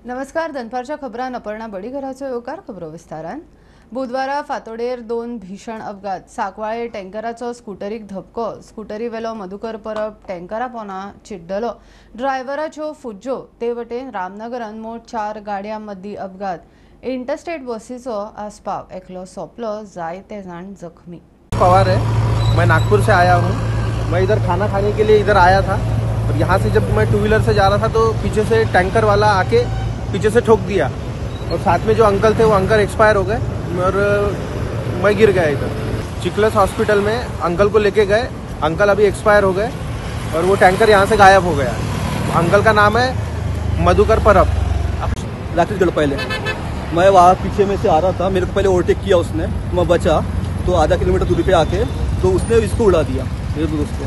नमस्कार, दनपारच्या खबरां अपर्णा बडीघराचो येवकार. खबरो विस्तारान. बुधवारा फातोडेर दोन भीषण अपघात. सांकवाळे टँकराचो स्कुटरीक धपको. स्कुटरीवेलो मधुकर परब टँकरा पोना चिड्डलो. ड्रायव्हराच्यो फुज्जो. ते वटेन रामनगरान मोट 4 गाडयां मदीं अपघात. इंटरस्टेट बसीचो आस्पाव. एकलो सोंपलो, जायते जाण जखमी. पवार है, मैं नागपुर से आया हूँ. मैं इधर खाना खाने के लिए इधर आया था और यहाँ से जब मैं टू व्हीलर से जा रहा था तो पीछे से टैंकर वाला आके पीछे से ठोक दिया और साथ में जो अंकल थे वो अंकल एक्सपायर हो गए और मैं गिर गया. इधर चिकलस हॉस्पिटल में अंकल को लेके गए. अंकल अभी एक्सपायर हो गए और वो टैंकर यहाँ से गायब हो गया. अंकल का नाम है मधुकर परब. लाठीगढ़ पहले मैं वहाँ पीछे में से आ रहा था, मेरे को पहले ओवरटेक किया उसने, मैं बचा तो आधा किलोमीटर दूरी पे आके तो उसने इसको उड़ा दिया मेरे दोस्त को.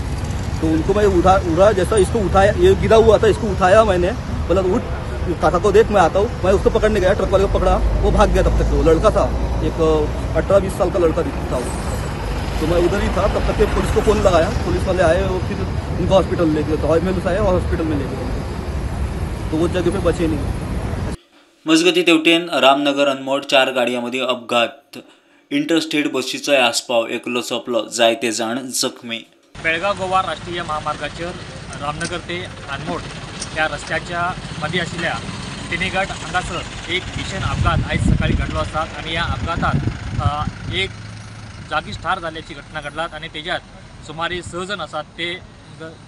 तो उनको मैं उठा उड़ा जैसा इसको उठाया, ये गिरा हुआ था, इसको उठाया मैंने, बोला उठ काका को देख मैं आता हूँ. मैं उसको पकड़ने गया, ट्रक वाले को पकड़ा, वो भाग गया. तब तक वो लड़का था, एक 18-20 साल का लड़का था वो. तो मैं उधर ही था तब तक के पुलिस को फ़ोन लगाया, पुलिस वाले आए और फिर उनको हॉस्पिटल ले गए. तो एम्बुलेंस आए और हॉस्पिटल में ले गए, तो वो जगह पे बचे नहीं. मजगती तेवटेन रामनगर अनमोड 4 गाडयांमदीं अपघात. इंटरस्टेट बसीचोय आस्पाव. एकलो सोंपलो, जायते जाण जखमी. बेळगाव गोवा राष्ट्रीय महामार्गाचेर रामनगर ते अनमोड ह्या रस्त्याच्या मदीं आशिल्ल्या तिनेघाट हांगासर एक भीषण अपघात आयज सकाळी घडलो आसा आनी ह्या अपघातांत एक जागीच ठार जाल्ल्याची घटना घडलात आनी तेज्यात सुमारे 6 जाण आसात ते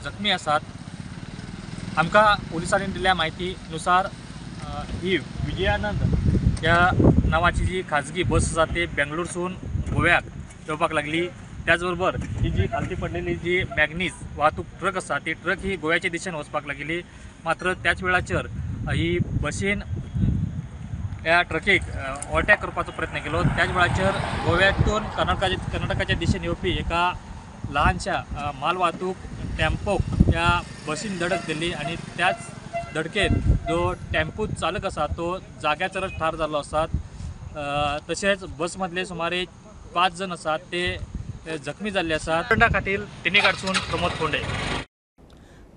जखमी आसात. आमकां पुलिसांनी दिल्ल्या म्हायतीनुसार ही विजयानंद ह्या नांवाची जी खाजगी बस आसा ती बेंगलोरसून गोव्याक येवपाक लागली. त्याचबरोबर ही जी खालती पडलेली जी मॅग्नीज वाहतूक ट्रक आसा ती ट्रक ही गोव्याच्या दिशेन वचपाक लागिल्ली. मात्र त्याच वेळाचेर ही बसीन ह्या ट्रकीक ओवरटेक करपाचो प्रयत्न केलो. त्याच वेळाचेर गोव्यातून कर्नाटकाच्या दिशेन येवपी एका ल्हानशा माल वाहतूक टेम्पोक त्या बसीन धडक दिली आनी त्याच धडकेत जो टेम्पो चालक आसा तो जाग्याचेरच ठार जाल्लो आसा. तशेंच बसमदले सुमारे 5 जाण आसात ते जखमी जाल्ले आसात. खातीर तिनेघाटसून प्रमोद फोंडे.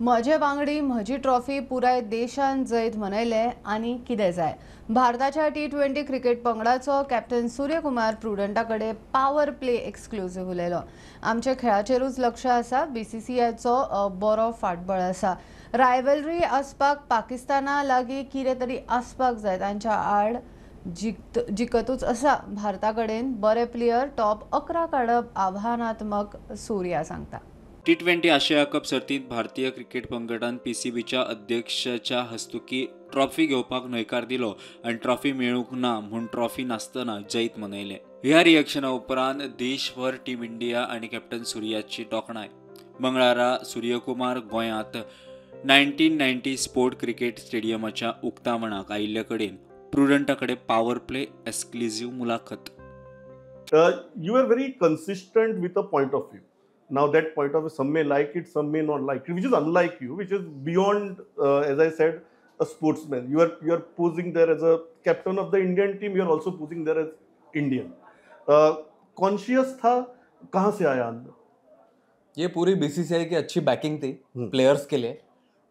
म्हजे वांगडी म्हजी ट्रॉफी पुराय देशान जैत मनयले आनी कितें जाय. भारताच्या T20 cricket पंगडाचो कॅप्टन सूर्यकुमार प्रुडंटा कडेन पावर प्ले एक्सक्लुझिव्ह उलयलो. आमच्या खेळाचेरूच लक्ष आसा. BCCIचो बरो फाटबळ आसा. रायवलरी आसपाक पाकिस्ताना लागीं कितें तरी आसपाक जाय. तांच्या आड जिकतूच आसा. भारता कडेन बरे प्लेयर टॉप 11 काडप आव्हानात्मक, सूर्या सांगता. T20 आशिया कप सर्तींत भारतीय क्रिकेट पंगडान PCBच्या अध्यक्षाच्या हस्तुकी ट्रॉफी घेवपाक न्हयकार दिलो आनी ट्रॉफी मेळूंक ना म्हूण ट्रॉफी नासतना जैत मनयलें. ह्या रिएक्शना उपरांत देशभर टीम इंडिया आनी कॅप्टन सूर्याची तोखणाय. मंगळारा सूर्यकुमार गोंयांत 1990 स्पोर्ट क्रिकेट स्टेडियमाच्या उक्तावणाक आयिल्ले कडेन प्रुडंटा कडेन पावर प्ले एक्सक्लुझिव्ह मुलाखत. You are very consistent with a point of view. Now that point of view, some may like it, some may not like it, which is unlike you, which is beyond, as I said, a sportsman. You are posing there as a captain of the Indian team. You are also posing there as Indian. Conscious था, कहाँ से आया अंदर? ये पूरी BCCI की अच्छी banking थी players K लिए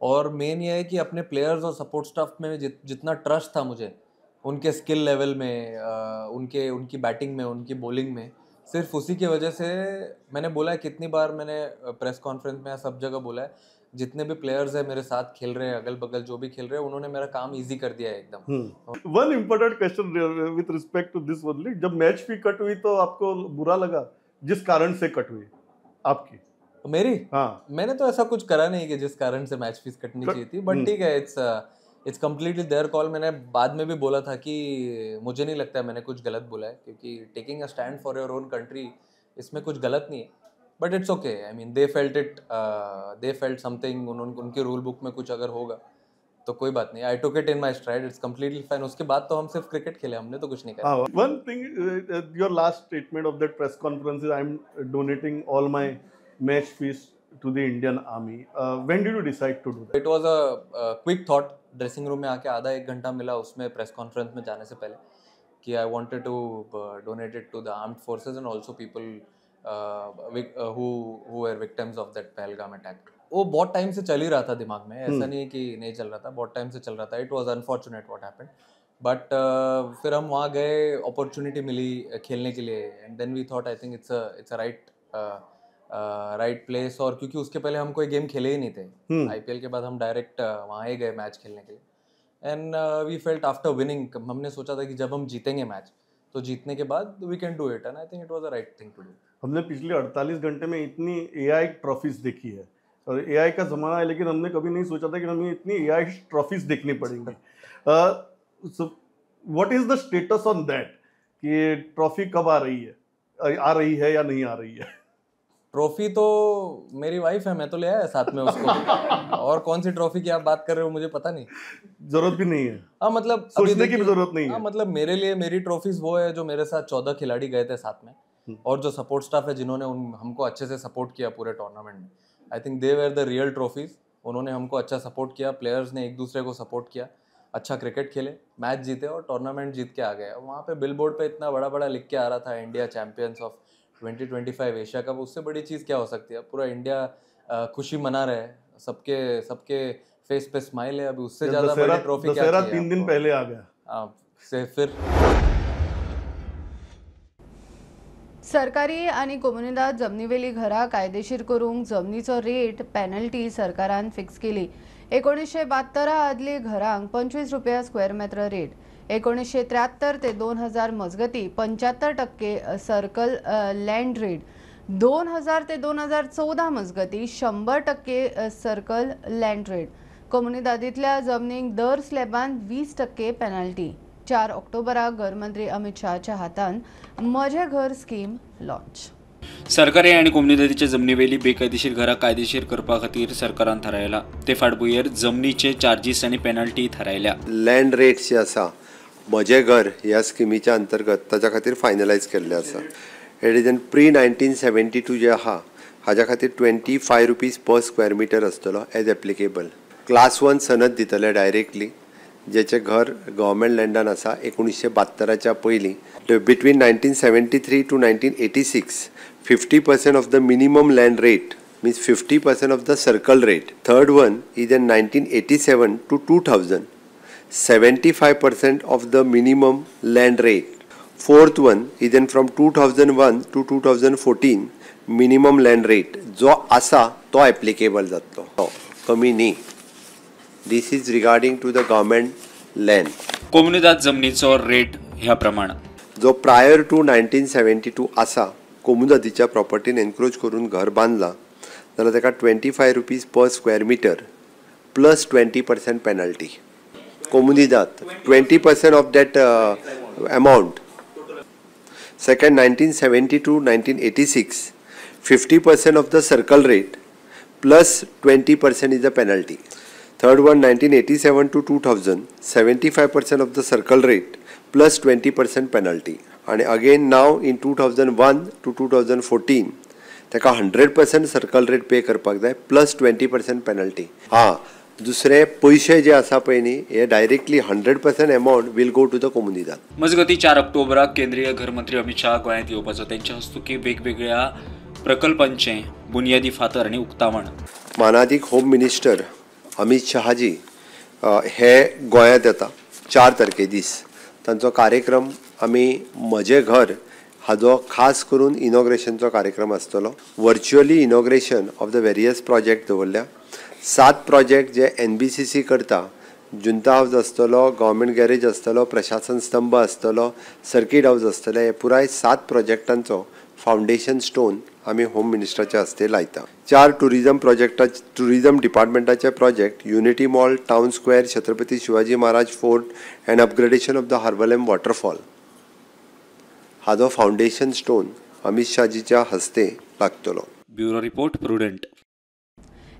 और main ये है कि अपने प्लेयर्स और सपोर्ट स्टाफ में जितना ट्रस्ट था मुझे उनके स्किल लेवल में, उनके उनकी बैटिंग में, उनकी बॉलिंग में, सिर्फ उसी की वजह से मैंने बोला है. कितनी बार मैंने प्रेस कॉन्फ्रेंस में या सब जगह बोला है, जितने भी प्लेयर्स हैं मेरे साथ खेल रहे हैं, अगल बगल जो भी खेल रहे हैं, उन्होंने मेरा काम इजी कर दिया है एकदम. One important question with respect to this only, जब मैच फी कट हुई तो आपको बुरा लगा जिस कारण से कट हुई आपकी? मेरी? हाँ, मैंने तो ऐसा कुछ करा नहीं कि जिस कारण से मैच फीस कटनी चाहिए थी, बट ठीक है, it's completely there call. मैंने बाद में भी बोला था कि मुझे नहीं लगता है मैंने कुछ गलत बोला है, क्योंकि taking a stand for your own country, इसमें कुछ गलत नहीं है. But it's okay, I mean they felt it, they felt something. उनके रूल बुक में कुछ अगर होगा तो कोई बात नहीं. I took it in my stride, it's completely fine. उसके बाद तो हम सिर्फ क्रिकेट खेले, हमने तो कुछ नहीं करा. One thing, your last statement of that press conference is I am donating all my match fees to the Indian Army. When did you decide to do that? It was a quick thought. Dressing room में आके आधा एक घंटा मिला उसमें press conference में जाने से पहले कि I wanted to donate it to the armed forces and also people who were victims of that Pahalgam attack. वो बहुत टाइम से चल ही रहा था दिमाग में, ऐसा नहीं है कि नहीं चल रहा था, बहुत टाइम से चल रहा था। It was unfortunate what happened, but फिर हम वहाँ गए, अपॉर्चुनिटी मिली खेलने के लिए, and then we thought I think it's a right place. और क्योंकि उसके पहले हम कोई गेम खेले ही नहीं थे, आईपीएल के बाद हम डायरेक्ट वहाँ ही गए मैच खेलने के लिए, and we felt after winning, हमने सोचा था कि जब हम जीतेंगे मैच तो जीतने के बाद we can do it, and I think it was a right thing to do. हमने पिछले 48 घंटे में इतनी एआई ट्रॉफीज देखी है, और एआई का ज़माना है, लेकिन हमने कभी नहीं सोचा था कि हमें इतनी एआई ट्रॉफीज देखनी पड़ेंगी। So what is the status on that, कि ट्रॉफी कब आ रही है, आ रही है या नहीं आ रही है? ट्रॉफी तो मेरी वाइफ है, मैं तो ले आया साथ में उसको। और कौन सी ट्रॉफी की आप बात कर रहे हो मुझे पता नहीं। जरूरत भी नहीं है। हाँ, मतलब सोचने की भी जरूरत नहीं है। हाँ, मतलब मेरे लिए मेरी ट्रॉफीज वो है जो मेरे साथ 14 खिलाड़ी गए थे साथ में, और जो सपोर्ट स्टाफ है जिन्होंने हमको अच्छे से सपोर्ट किया पूरे टूर्नामेंट में। I think they were the real trophies. उन्होंने हमको अच्छा सपोर्ट किया, प्लेयर्स ने एक दूसरे को सपोर्ट किया, अच्छा क्रिकेट खेले, मैच जीते और टूर्नामेंट जीत के आ गए। वहाँ पे बिल बोर्ड पे इतना बड़ा बड़ा लिख के आ रहा था India champions of 2025 Asia cup. उससे बड़ी चीज़ क्या हो सकती है? पूरा इंडिया खुशी मना रहे हैं, सबके सबके फेस पे स्माइल है। अभी उससे ज़्यादा बड़ी ट्रॉफी क्या चाहिए? 3 दिन पहले आ गया से फिर। सरकारी आनी कोमुनिदाद जमनीवेली घरां कायदेशीर करूंक जमनीचो रेट पेनल्टी सरकारान फिक्स केली। 1972 आदली घरांक 25 रुपया स्क्वेअर मीटर रेट, 1973 ते 2000 मजगती 75% सर्कल लँड रेट, 2000 ते 2014 मजगती 100% सर्कल लँड रेट। कोमुनिदादींतल्या जमनीक दर स्लॅबान 20% पेनल्टी। 4 ऑक्टोबराक घरमंत्री अमित शहाच्या हातान म्हजें घर स्कीम लॉन्च। सरकारी आनी कोमुनिदादीच्या जमनीवेली बेकायदेशीर घरां कायदेशीर करपा खातीर सरकारान थारायला। ते फाटभुंयेर जमनीचे चार्जीस आनी पेनल्टी थारायल्या। लँड रेट्स जे आसा म्हजें घर ह्या स्किमीच्या अंतर्गत ताच्या खातीर फायनलायज केल्लें आसा। It is an pre 1972 जे आहा हाज्या खातीर 25 रुपीज पर स्क्वेअर मिटर आसतलो एज एप्लिकेबल। क्लास 1 सनद दितले डायरेक्टली जेचें घर गव्हर्मेंट लँडान आसा 1972च्या पयलीं। Between 1973 to 1986 50% of the minimum land rate means 50% of the circle rate. Third one is in 1987 to 2000 75% of the minimum land rate. Fourth one is in from 2001 to 2014 minimum land rate जो आसा तो applicable जातलो, कमी न्ही। This is regarding to the government land. कोमुनिदाद जमनीचो rate ह्या प्रमाण जो प्रायर टू 1972 आसा कोमुनिदादीच्या प्रॉपर्टीन एनक्रोच करून घर बांदला जाल्यार ताका 25 rupees per square metre plus 20% penalty. Comunidade 20% of that amount. Second 1972 1986 50% of the circle rate plus 20% is the penalty. Third one 1987 to 2000 75% of the circle rate plus 20% penalty. आणि again now in 2001 to 2014 ताका 100% circle rate pay करपाक जाय plus 20% penalty. हां, दुसरे पयशे जे आसा पळय न्ही हे directly 100% amount will go to the Comunidade. मजगती 4 ऑक्टोबराक केंद्रीय घरमंत्री अमित शाह गोंयांत येवपाचो। त्यांच्या हस्तुकी वेगवेगळ्या प्रकल्पांचे बुनियादी फातर आनी उक्तावण। मानादीक होम मिनिस्टर अमित शहाजी हे गोंयांत येता 4 तारखे दीस। तांचो कार्यक्रम आमी म्हजें घर हाजो खास करून इनॉग्रेशनचो कार्यक्रम आसतलो। Virtually inauguration of the various project दवरल्या। 7 प्रोजेक्ट जे NBCC करता, जुंता हावज आसतलो, गव्हर्मेंट गॅरेज आसतलो, प्रशासन स्तंभ आसतलो, सर्कीट हावज आसतले, हे पुराय 7 प्रोजेक्टांचो फावंडेशन स्टोन आमी होम मिनिस्टराच्या हस्ते लायता। 4 टुरिजम प्रोजेक्टा टुरिजम डिपार्टमेंटाचे project unity mall, town square, Chhatrapati Shivaji Maharaj fort and upgradation of the Harvalem waterfall हाजो फावंडेशन स्टोन अमित शाहजीच्या हस्ते लागतलो। Bureau report, Prudent.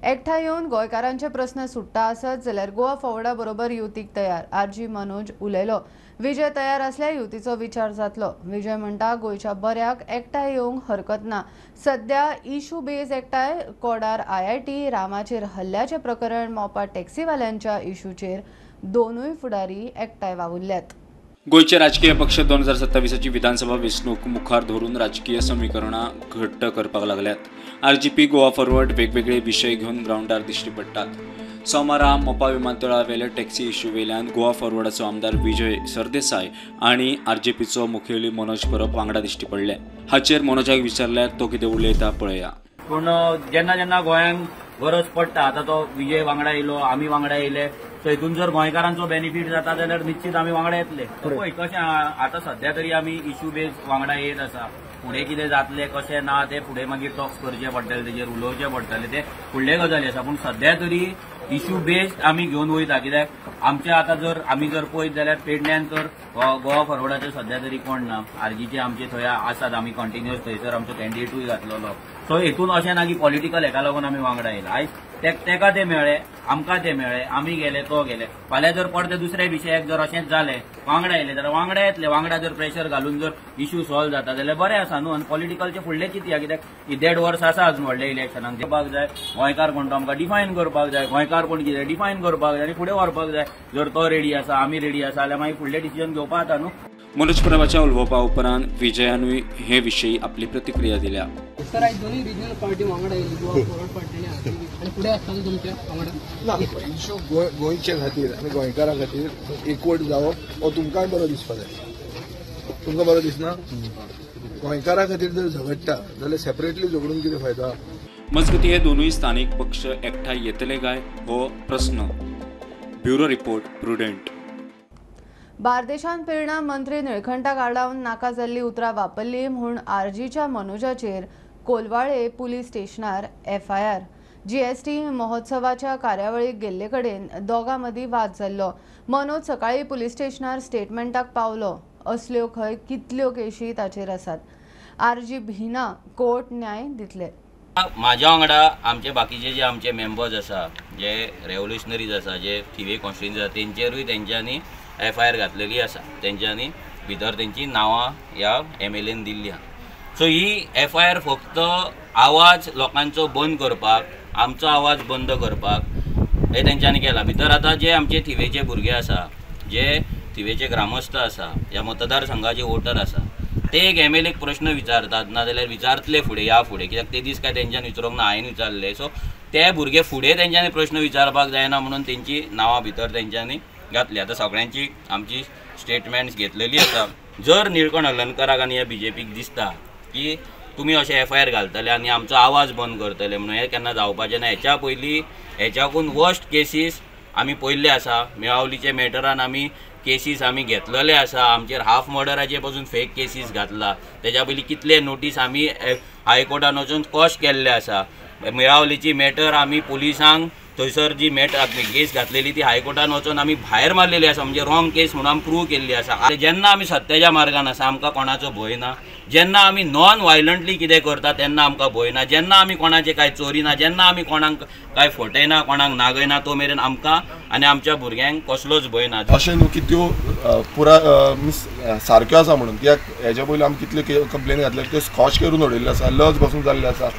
एकठांय येवन गोंयकारांचे प्रस्न सुट्टा आसत जाल्यार गोवा फॉरवर्डा बरोबर युतीक तयार, आरजी मनोज उलयलो। विजय तयार आसल्यार युतीचो विचार जातलो। विजय म्हणटा गोंयच्या बऱ्याक एकठांय येवंक हरकत ना। सध्या इशू बेज एकठांय कोडार IIT, रामाचेर हल्ल्याचें प्रकरण, मोपा टॅक्सीवाल्यांच्या इशूचेर दोनूय फुडारी एकठांय वावुरल्यात। गोंयचे राजकीय पक्ष 2027ची विधानसभा वेंचणूक मुखार धरून राजकीय समीकरणां घट्ट करपाक लागल्यात. आरजीपी, गोवा फॉरवर्ड वेगवेगळे विशय घेवन ग्रावंडार दिश्टी पडटात. सोमारा मोपा विमानतळावेले टॅक्सी इश्यू वेल्यान गोवा फॉरवर्डाचो आमदार विजय सरदेसाय आनी आरजीपीचो मुखेली मनोज परब वांगडा दिश्टी पडले. हाचेर मनोजाक विचारल्यार तो कितें उलयता पळया. पूण जेन्ना जेन्ना गोंयांक गरज पडटा, आतां तो विजय वांगडा येयलो, आमी वांगडा येयले, सो हितून जर गोंयकारांचो बेनिफीट जाता जाल्यार निश्चित आमी वांगडा येतले. पळय कशें आतां सद्या तरी आमी इश्यू बेज वांगडा येत आसा. फुडें कितें जातलें कशें ना तें फुडें मागीर टॉक्स करचे पडटले, तेजेर उलोवचें पडटलें, तें फुडले गजाली आसा. पूण सद्या तरी इश्यू बेस्ड आमी घेवन वयता. कित्याक आमचे आतां जर आमी जर पळयत जाल्यार पेडण्यान तर गोवा फॉरवर्डाचे सद्या तरी कोण ना, आरजीचे आमचे थंय आसात, आमी कंटिन्युअस थंयसर आमचो कॅन्डिडेटूय घातलेलो. सो हितून अशें ना की पॉलिटिकल हेका लागून आमी वांगडा येयला. आयज तेका ते मेळ्ळे, आमकां ते मेळ्ळे, आमी गेले, तो गेले. फाल्यां जर परते दुसऱ्या विशयाक जर अशेंच जालें, वांगडा येयले जाल्यार वांगडा येतले. वांगडा जर प्रेशर घालून जर इश्यू सॉल्व जाता जाल्यार बरें आसा न्हू. आनी पॉलिटिकलचे फुडले चिंतया, कित्याक ही 1.5 वर्स आसा अजून व्हडल्या इलेक्शनाक. करपाक जाय गोंयकार कोण तो आमकां डिफायन करपाक जाय, गोंयकार कोण कितें डिफायन करपाक जाय आनी फुडें व्हरपाक जाय. जर तो रेडी आसा, आमी रेडी आसा जाल्यार मागीर फुडले डिसिजन घेवपाक जाता न्हू. मनोज परबाच्या उलोवपा उपरांत विजयानूय हे विशीं आपली प्रतिक्रिया दिल्या. सर, आयज दोनूय रिजनल पार्टी वांगडा येयली, गोवा फॉरवर्ड पार्टी आनी फुडें आसतलें तुमच्या वांगडा. ना, इश्यू गोंयचे खातीर आनी गोंयकारां खातीर एकवट जावप हो तुमकांय बरो दिसपा जाय. तुमकां बरो दिसना? गोंयकारां खातीर जर झगडटा जाल्यार सेपरेटली झगडून कितें फायदो? मजगती हे दोनूय स्थानीक पक्ष एकठांय येतले काय हो प्रस्न. Bureau report, Prudent. बार्देशांत पिर्णा मंत्री निळखंटाक आडावन नाका जाल्ली उतरां वापरली म्हूण आरजीच्या मनोजाचेर कोलवाळे पुलीस स्टेशनार एफआयआर. जीएसटी महोत्सवाच्या कार्यावळीक गेल्ले कडेन दोगां मदीं वाद जाल्लो. मनोज सकाळीं पुलीस स्टेशनार स्टेटमेंटाक पावलो. असल्यो खंय कितल्यो केशी ताचेर आसात. आरजी भिना, कोर्ट न्याय दितले. म्हाज्या वांगडा आमचे बाकीचे जे आमचे मेंबर्स आसा, जे रेव्होल्युशनरीज आसा, जे थिवे कॉन्स्टिट्युएन्सी आसा, तेंचेरूय तेंच्यांनी एफआयआर घातलेली आसा. तेंच्यांनी भितर तेंची नांवां ह्या एमएलएन दिल्ली आसा. सो ही एफआयआर फक्त आवाज लोकांचो बंद करपाक, आमचो आवाज बंद करपाक हे तेंच्यांनी केला. भितर आतां जे आमचे थिवेचे भुरगे आसा, जे थिवेचे ग्रामस्थ आसा, ह्या मतदारसंघाचे वोटर आसा, ते एक एमएलएक प्रश्न विचारतात, ना जाल्यार विचारतले फुडें ह्या फुडें, कित्याक ते दीस काय तेंच्यांनी विचारूंक ना, हांवें विचारले. सो ते भुरगे फुडें तेंच्यांनी प्रश्न विचारपाक जायना म्हणून तेंची नांवां भितर तेंच्यांनी घातली. आतां सगळ्यांची आमची स्टेटमेंट्स घेतलेली आसा. जर निळकंठ हळर्णकराक आनी ह्या बीजेपीक दिसता की तुमी अशें एफआयआर घालतले आनी आमचो आवाज बंद करतले म्हणून, हें केन्ना जावपाचें ना. हेच्या पयलीं हेच्याकून वर्स्ट केसीस आमी पळयल्ले आसा. मेळावलीच्या मॅटरान आमी केसीस आमी घेतलेले आसा. आमचेर हाफ मर्डराचे पसून फेक केसीस घातला. तेज्या पयलीं कितले नोटीस आमी हायकोर्टान वचून कॉश केल्ले आसा. मेळावलीची मॅटर आमी पुलिसांक थंयसर जी मॅटर केस घातलेली ती हायकोर्टान वचून आमी भायर मारलेली आसा, म्हणजे रॉंग केस म्हणून आमी प्रूव केल्ली आसा. जेन्ना आमी सत्याच्या मार्गान आसा, आमकां कोणाचो भंय ना. जेन्ना आमी नॉन वायलंटली कितें करता तेन्ना आमकां भंय ना. जेन्ना आमी कोणाचें कांय चोरिना, जेन्ना आमी कोणाक कांय फटयना, कोणाक नागयना, तो मेरेन आमकां आनी आमच्या भुरग्यांक कसलोच भंय ना. अशें न्हू की त्यो पुरा मिस सारक्यो आसा म्हणून, कित्याक हेज्या पयलीं आमी कितल्यो कंप्लेन घातल्या त्यो स्कॉच करून उडयल्ल्यो आसा, लज बसून जाल्ले आसा.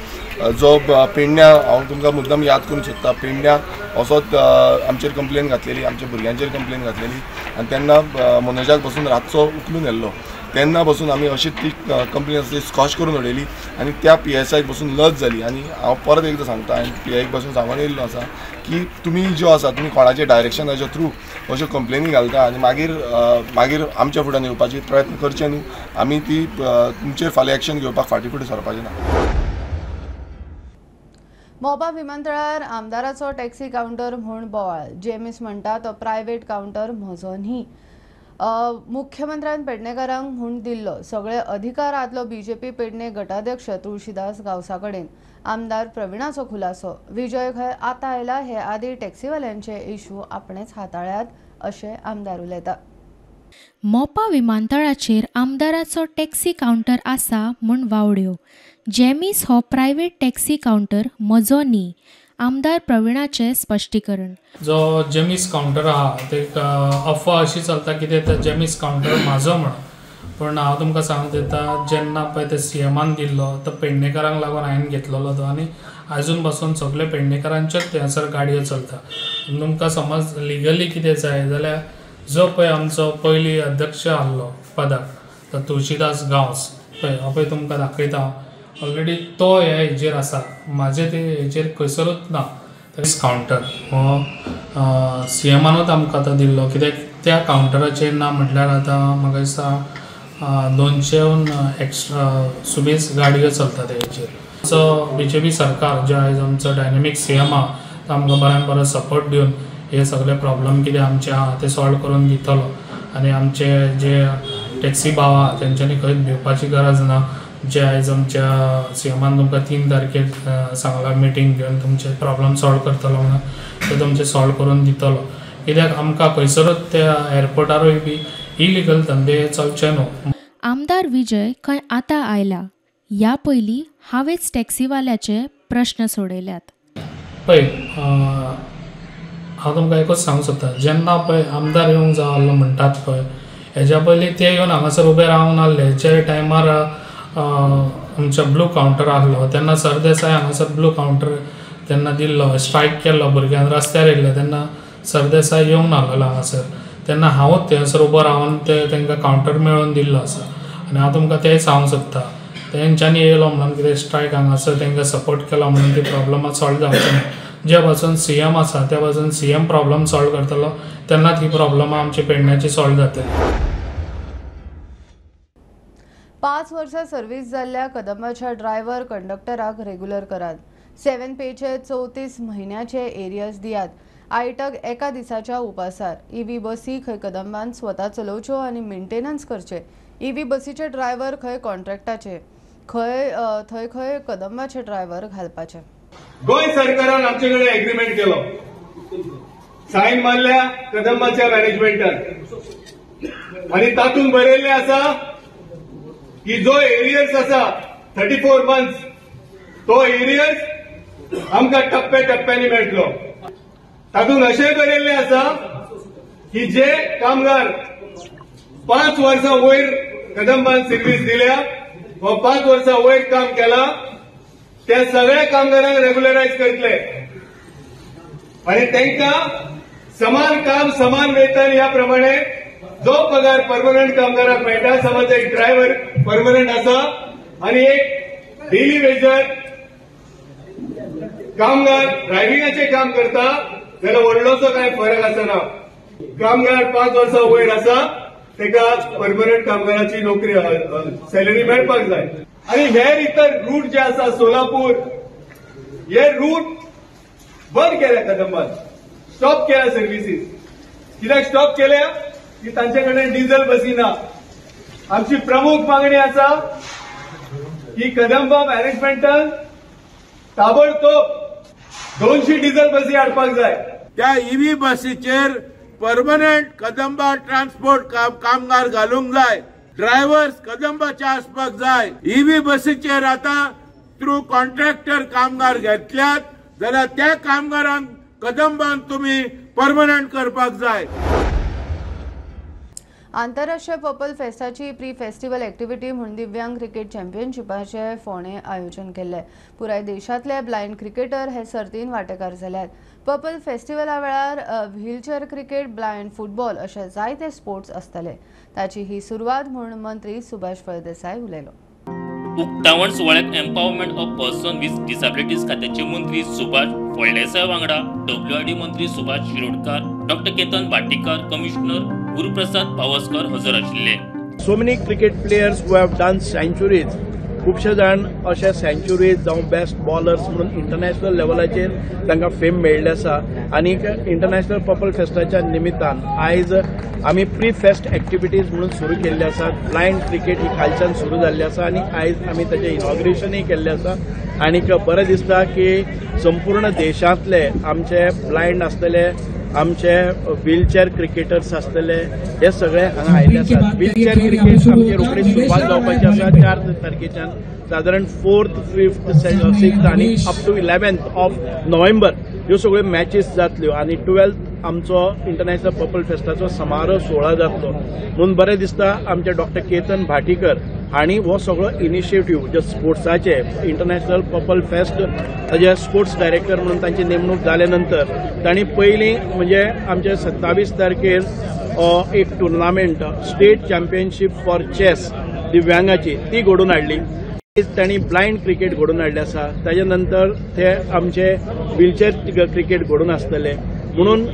जो पेडण्या, हांव तुमकां मुद्दम याद करूंक सोदता, पेडण्या असोच आमचेर कंप्लेन घातलेली, आमच्या भुरग्यांचेर कंप्लेन घातलेली आनी तेन्ना मनोजाक बसून रातचो उखलून व्हेल्लो. तेन्ना बसून आमी अशी ती कंप्लेन आसा ती स्कॉच करून उडयली आनी त्या पीएसआयक बसून लज जाली. आनी हांव परत एकदां सांगता, आनी पीआयक बसून सांगून येयल्लो आसा की तुमी ज्यो आसा तुमी कोणाचे डायरेक्शनाच्या थ्रू अश्यो कंप्लेनी घालता आनी मागीर मागीर आमच्या फुड्यान येवपाची प्रयत्न करचे न्हू. आमी ती तुमचेर फाल्यां एक्शन घेवपाक फाटीं फुडें सरपाचें ना. मोपा विमानतळार आमदाराचो टॅक्सी कावंटर म्हूण बोवाळ. जेमीस म्हणटा तो प्रायव्हेट कावंटर म्हजो न्ही. मुख्यमंत्र्यान पेडणेकारांक म्हूण दिल्लो सगळे अधिकार आदलो बीजेपी पेडणे गटाध्यक्ष तुळशीदास गांवसा कडेन. आमदार प्रवीणाचो खुलासो. विजय खंय आतां आयला हे आदी टॅक्सीवाल्यांचे इशू आपणेच हाताळ्यात अशें आमदार उलयता. मोपा विमानतळाचेर आमदाराचो टॅक्सी कावंटर आसा म्हूण वावड्यो. जेमीस हो प्रायव्हेट टॅक्सी कावंटर म्हजो न्ही, आमदार प्रवीणाचें स्पश्टीकरण. जो जेमीस कावंटर आहा ते अफवा अशी चलता की ते जेमीस कावंटर म्हाजो म्हणून, पूण हांव तुमकां सांगूंक दिता जेन्ना पळय ते सीएमान दिल्लो तो पेडणेकारांक लागून हांवें घेतलेलो तो, आनी आजून पासून सगळे पेडणेकारांचेच थंयसर गाडयो चलता. तुमकां समज लिगली कितें जाय जाल्यार जो पळय आमचो पयलीं अध्यक्ष आहलो पदाक तो तुळशीदास गांवस पळय हांव पळय तुमकां दाखयता ऑलरेडी तो ह्या हेजेर आसा, म्हाजे ते हेजेर खंयसरूच ना. तरीच कावंटर हो सी एमानूच आमकां आतां दिल्लो, कित्याक त्या कावंटराचेर ना म्हटल्यार आतां म्हाका दिसता 200 एक्स्ट्रा सुबेज गाडयो चलता तेजेर. आमचो बीजेपी सरकार जे आयज आमचो डायनेमीक सी एम आहा तो आमकां बऱ्यान बरो सपोर्ट दिवन हे सगळे प्रॉब्लम कितें आमचे आहा ते सॉल्व करून दितलो आनी आमचे जे टॅक्सी भाव आहा तेंच्यांनी खंयच भिवपाची गरज ना. जे आयज आमच्या सी एमान तुमकां 3 तारखेर सांगला मिटींग घेवन तुमचे प्रॉब्लम सॉल्व करतलो म्हणून, ते तुमचे सॉल्व करून दितलो. कित्याक आमकां खंयसरूच त्या एअरपोर्टारूय बी इलिगल धंदे चलचे न्हू. आमदार विजय खंय आतां आयला, ह्या पयलीं हांवेंच टॅक्सीवाल्याचे प्रश्न सोडयल्यात. पळय हांव तुमकां एकूच सांगूंक सोदता, जेन्ना पळय आमदार येवंक जाय आहलो म्हणटात पळय हेज्या पयलीं ते येवन हांगासर उबे रावूंक नासले. जे टायमार आमचो ब्लू कावंटर आहलो तेन्ना सरदेसाय हांगासर ब्लू कावंटर तेन्ना दिल्लो, स्ट्रायक केल्लो, भुरग्यांक रस्त्यार येयल्ले तेन्ना सरदेसाय येवंक नासलेलो हांगासर, तेन्ना हांवूच थंयसर उबो रावन ते तांकां कावंटर मेळोवन दिल्लो आसा. आनी हांव तुमकां तेंय सांगूंक सोदता, तेंच्यांनी येयलो म्हणून कितें स्ट्रायक हांगासर तांकां सपोर्ट केलो म्हणून ती प्रॉब्लमां सॉल्व जावची ना. ज्या पासून सी एम आसा त्या पासून सी एम प्रॉब्लम सॉल्व करतलो तेन्नाच ही प्रॉब्लमां आमची पेडण्याची सॉल्व जातली. 5 वर्सां सर्वीस जाल्ल्या कदंबाच्या ड्रायव्हर कंडक्टराक रेग्युलर करात. 7 पेचे 34 म्हयन्याचे एरियर्स दियात. आयटक एका दिसाच्या उपासार. ईव्ही बसी खंय कदंबान स्वता चलोवच्यो आनी मेंटेनन्स करचे. ईव्ही बसीचे ड्रायव्हर खंय कॉन्ट्रॅक्टाचे, खंय थंय खंय कदंबाचे ड्रायव्हर घालपाचे. गोंय सरकारान आमचे कडेन एग्रीमेंट केलो, सायन मारल्या कदंबाच्या मॅनेजमेंटान आनी तातूंत बरयल्लें आसा की जो एरियर्स आसा 34 मंथ्स तो एरियर्स आमकां टप्प्या टप्प्यांनी मेळटलो. तातूंत अशें बरयल्लें आसा की जे कामगार 5 वर्सां वयर कदंबान सर्वीस दिल्या वा 5 वर्सां वयर काम केलां त्या सगळ्या कामगारांक रेग्युलरायज करतले आनी तांकां समान काम समान वेतन ह्या प्रमाणे जो पगार परमनंट कामगाराक मेळटा, समज एक ड्रायव्हर परमनंट आसा आनी एक डेली वेजर कामगार ड्रायव्हिंगाचें काम करता जाल्यार व्हडलोसो कांय फरक आसना. कामगार 5 वर्सां वयर आसा ताका परमनंट कामगाराची नोकरी सॅलरी मेळपाक जाय. आनी हेर इतर रूट जे आसा सोलापूर हे रूट बंद केल्या कदंबान, स्टॉप केल्या सर्विसीस. कित्याक स्टॉप केल्या की तांचे कडेन डिझल बसी ना. आमची प्रमुख मागणी आसा की कदंबा मॅनेजमेंटान ताबडतोब 200 डिझल बसी हाडपाक जाय. त्या ईव्ही बसीचेर परमनंट कदंबा ट्रान्सपोर्ट कामगार घालूंक जाय, ड्रायव्हर्स कदंबाचे आसपाक जाय. ईव्ही बसीचेर आतां थ्रू कॉन्ट्रॅक्टर कामगार घेतल्यात जाल्यार त्या कामगारांक कदंबान तुमी परमनंट करपाक जाय. आंतरराष्ट्रीय पर्पल फेस्टाची प्री फेस्टिवल एक्टिविटी म्हूण दिव्यांग क्रिकेट चॅम्पियनशिपाचें फोंडें आयोजन केल्लें. पुराय देशांतले ब्लायंड क्रिकेटर हे सर्तीन वांटेकार जाल्यात. पर्पल फेस्टिवला वेळार व्हीलचेअर क्रिकेट, ब्लायंड फुटबॉल अशे जायते स्पोर्ट्स आसतले. ताची ही सुरवात म्हूण मंत्री सुभाष फळदेसाय उलयलो. उक्तावण सुवाळ्यात empowerment of person with disabilities खात्याचे मंत्री सुभाष फळदेसाय वांगडा WID मंत्री सुभाष शिरोडकर, डॉक्टर केतन भाटीकर, कमिशनर गुरुप्रसाद पावसकर हजर आशिल्ले. So many cricket players who have done centuries, खुबशे जाण अशे सेंच्युरीज जावं बेस्ट बॉलर्स म्हणून इंटरनॅशनल लेवलाचेर तांकां फेम मेळिल्ले आसा. आनी इंटरनॅशनल पर्पल फेस्टाच्या निमित्तान आयज आमी प्री फेस्ट एक्टिविटीज म्हणून सुरू केल्ले आसात. ब्लायंड क्रिकेट ही कालच्यान सुरू जाल्ली आसा आनी आयज आमी ताचें इनॉग्रेशनूय केल्लें आसा. आनी बरें दिसता की संपूर्ण देशांतले आमचे ब्लायंड आसतले, आमचे व्हीलचेअर क्रिकेटर्स आसतले, हे सगळे हांगा आयिल्ले आसात. व्हीलचेअर क्रिकेट आमची रोखडी सुरवात जावपाची आसा 4 तारखेच्यान, सादारण 4th, 5th, 6th आनी up two 11th of November ह्यो सगळ्यो मॅचीस जातल्यो आनी 12th आमचो इंटरनॅशनल पर्पल फेस्टाचो समारोह सुवाळो जातलो. म्हणून बरें दिसता आमचे डॉक्टर केतन भाटीकर हांणी हो सगळो इनिशिएटीव जे स्पोर्ट्साचे इंटरनॅशनल पर्पल फेस्ट ताजे स्पोर्ट्स डायरेक्टर म्हणून तांची नेमणूक जाल्या नंतर तांणी पयलीं म्हणजे आमचे 27 तारखेर एक tournament state championship for chess दिव्यांगाची ती घडोवन हाडली. तांणी ब्लायंड क्रिकेट घडोवन हाडले आसा. ताजे नंतर ते आमचे व्हीलचेअर क्रिकेट घडोवन आसतले. म्हणून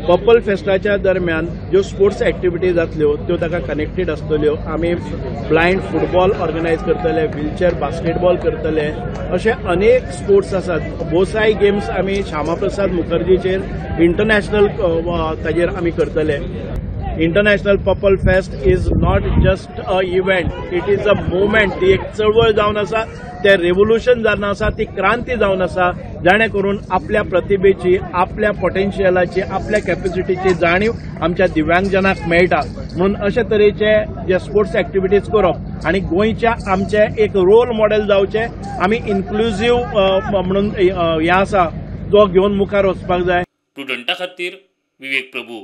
पर्पल फेस्टाच्या दरम्यान ज्यो स्पोर्ट्स एक्टिविटी जातल्यो त्यो ताका कनेक्टेड आसतल्यो. आमी ब्लायंड फुटबॉल ऑर्गनायज करतले, व्हीलचेअर बास्केटबॉल करतले, अशे अनेक स्पोर्ट्स आसात. बोसाय गेम्स आमी श्यामाप्रसाद मुखर्जीचेर इंटरनॅशनल ताजेर आमी करतले. International purple fest is not just a event, it is a movement. ती एक चळवळ जावन आसा, ते रेव्होल्युशन जावन आसा, ती क्रांती जावन आसा, जाणे करून आपल्या प्रतिभेची, आपल्या पोटेन्शियलाची, आपल्या कॅपॅसिटीची जाणीव आमच्या दिव्यांगजनाक मेळटा. म्हणून अशे तरेचे जे स्पोर्ट्स एक्टिविटीज करप आनी गोंयच्या आमचे एक रोल मॉडेल जावचे, आमी इन्क्लुझीव म्हणून हें आसा जो घेवन मुखार वचपाक जाय. प्रुडंटा खातीर विवेक प्रभू.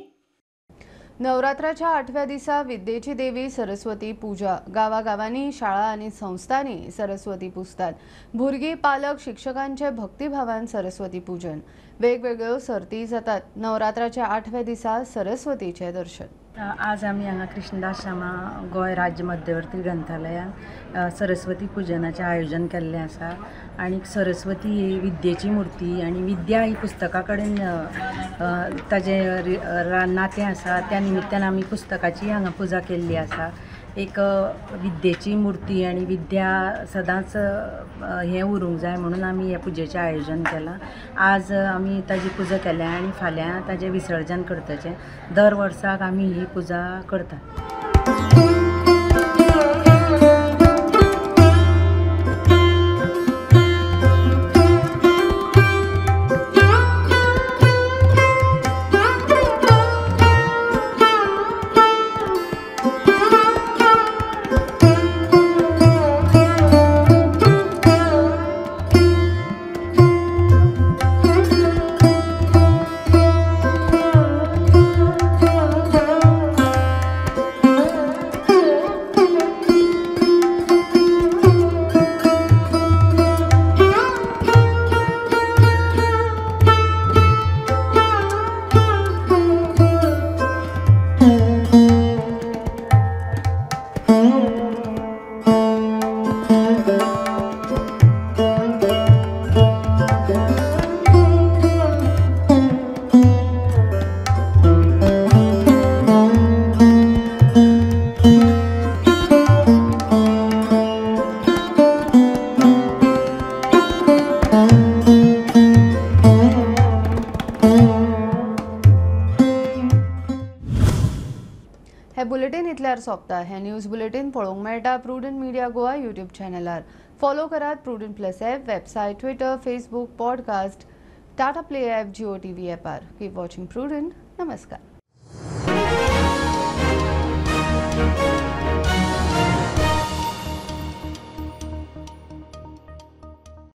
नवरात्राच्या 8व्या दिसा विद्येची देवी सरस्वती पूजा. गावागावांनी, शाळा आनी संस्थांनी सरस्वती पुजतात. भुरगीं, पालक, शिक्षकांचे भक्तिभावान सरस्वती पूजन. वेगवेगळ्यो सर्ती जातात. नवरात्राच्या 8व्या दिसा सरस्वतीचें दर्शन. आज आमी हांगा कृष्णदास शामा गोंय राज्य मध्यवर्ती ग्रंथालयांत सरस्वती पुजनाचें आयोजन केल्लें आसा. आनी सरस्वती ही विद्येची मूर्ती आनी विद्या ही पुस्तका कडेन ताजें नातें आसा. त्या निमित्तान आमी पुस्तकाची हांगा पुजा केल्ली आसा. एक विद्येची मूर्ती आनी विद्या सदांच हें उरूंक जाय म्हणून आमी हे पुजेचें आयोजन केलां. आज आमी ताजी पुजा केल्या आनी फाल्यां ताजें विसर्जन करतचें. दर वर्साक आमी ही पुजा करतात. सोंपता. हे न्यूज बुलेटिन पळोवंक मेळटा प्रुडंट मिडिया गोवा यूट्यूब चॅनलार. फॉलो करात Prudent plus app, website, Twitter, Facebook, podcast, Tata play app, Jio TV ॲपार. Keep watching prudent. नमस्कार.